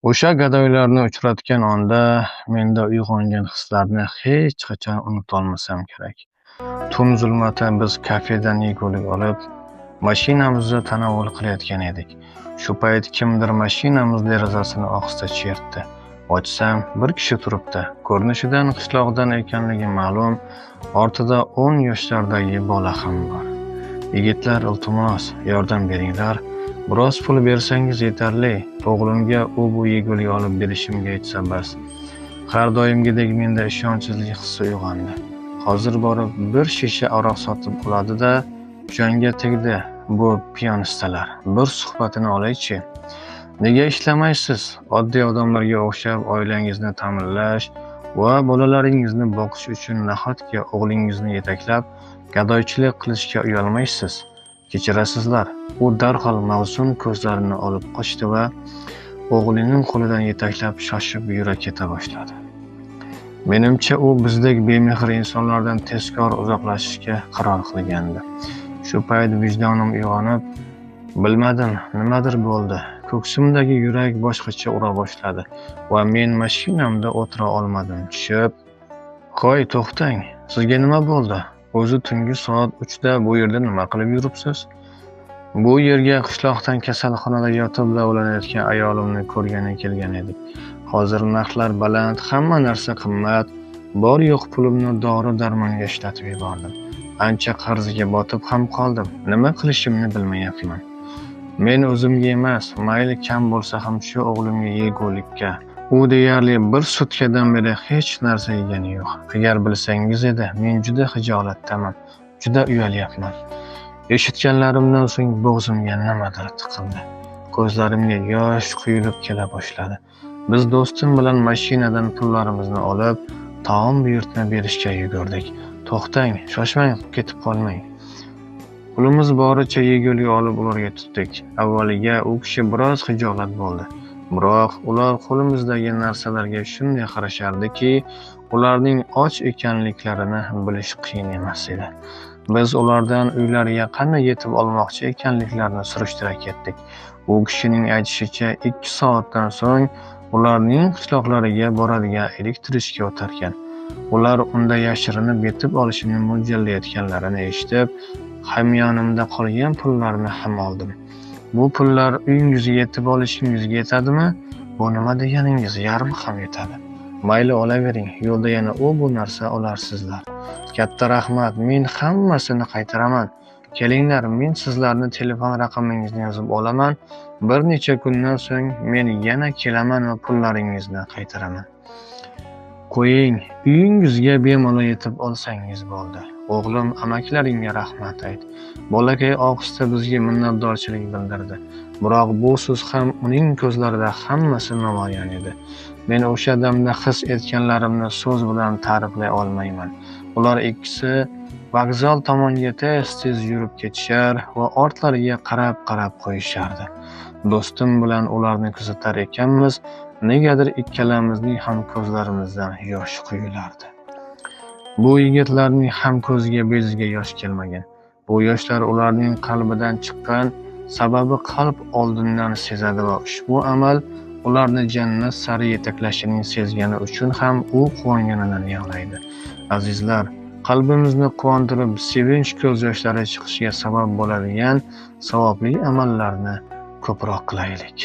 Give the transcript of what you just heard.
O'sha gadoylarni uchratgan onda menda uyg'ongan hislarni hech qachon unutolmasam kerak. Tun zulmati biz kafedan yegulik olib, mashinamizda tanovul qilayotgan edik. Shu payt kimdir mashinamiz derazasini ohista chertdi. Ochsam, bir kishi turibdi. Ko'rinishidan qishloqdan ekanligi ma'lum, ortida 10 yoshlardagi bola ham bor. Yigitlar, iltimos, yordam beringlar. Biroz pul bersangiz yetarli. O'g'limga u-bu yegulik olib berishimga yetsa bas. Har doimgidek menda ishonchsizlik hissi uyg'ondi. Hozir borib bir shisha aroq sotib oladi-da, jonga tegdi bu piyonistalar. Bir suhbatini olay-chi. Nega ishlamaysiz? Oddiy odamlarga o'xshab oilangizni ta'minlash va bolalaringizni boqish uchun nahotki o'g'lingizni yetaklab gadoychilik qilishga uyalmaysiz? Kechirasizlar. U darhol mavzun ko'zlarini olib qochdi va o'g'lining qo'lidan yetaklab shoshib yura keta boshladi. Menimcha, u bizdek bemehr insonlardan tezkor uzoqlashishga qaror qilgandi. Shu payt vijdonim uyg'onib, bilmadim, nimadir bo'ldi. Ko'ksimdagi yurak boshqacha ura boshladi va men mashinamda o'tira olmadim. Tushib, "Qo'y, to'xtang, sizga nima bo'ldi? O'zi tungi soat 3 da bu yerda nima qilib yuribsiz?" Bu yerga qishloqdan kasalxonada yotib davolanayotgan ayolimni ko'rgani kelgan edik. Hozir narxlar baland, hamma narsa qimmat. Bor yo'q pulimni dori-darmonga ishlatib yubordim. Ancha qarzga botib ham qoldim. Nima qilishimni bilmayapman. Men o'zimga emas, mayli kam bo'lsa ham shu o'g'limga yegulikka. U deyarli bir sutkadan beri hech narsa yegani yo'q. Agar bilsangiz edi, men juda xijolatdaman, juda uyalyapman. Eshitganlarimdan so'ng bo'g'zimga nimadir tiqildi. Ko'zlarimga yosh quyilib kela boshladi. Biz do'stim bilan mashinadan pullarimizni olib, taom buyurtma berishga yugurdik. To'xtang, shoshmang, ketib qolmang. Pulimiz boricha yegulik olib ularga tutdik. Avvaliga u kishi biroz xijolat bo'ldi. Biroq ular qo'limizdagi narsalarga shunday qarashardiki, ularning och ekanliklarini bilish qiyin emas edi. Biz ulardan uylariga qanday yetib olmoqchi ekanliklarini surishtira ketdik. U kishining aytishicha, 2 soatdan so'ng ularning qishloqlariga boradigan elektrichka o'tarkan. Ular unda yashirinib yetib olishini mo'ljallayotganlarini eshitib, hamyonimda qolgan pullarni ham oldim. Bu pullar uyingizga yetib olishingizga yetadimi? Bu nima deganingiz, yarmi ham yetadi. Mayli, olavering, yo'lda yana u-bu narsa olarsizlar. Katta rahmat, men hammasini qaytaraman. Kelinglar, men sizlarni telefon raqamingizni yozib olaman. Bir necha kundan so'ng men yana kelaman va pullaringizni qaytaraman. Qo'ying, uyingizga bemalol yetib olsangiz bo'ldi. O'g'lim, amakilaringga rahmat ayt. Bolakay ohista bizga minnatdorchilik bildirdi. Biroq bu so'z ham uning ko'zlarida hammasi namoyon edi. Men o'sha damda his etganlarimni so'z bilan ta'riflay olmayman. Ular ikkisi vokzal tomonga tez-tez yurib ketishar va ortlariga qarab-qarab qo'yishardi. Do'stim bilan ularni kuzatar ekanmiz, negadir ikkalamizning ham ko'zlarimizdan yosh quyulardi. Bu yigitlarning ham ko'ziga beziga yosh kelmagan. Bu yoshlar ularning qalbidan chiqqan, sababi qalb oldindan sezadi va ushbu amal ularni jannat sari yetaklashining sezgani uchun ham u quvonganidan yig'laydi. Azizlar, qalbimizni quvontirib, sevinch ko'z yoshlari chiqishiga sabab bo'ladigan savobli amallarni ko'proq qilaylik.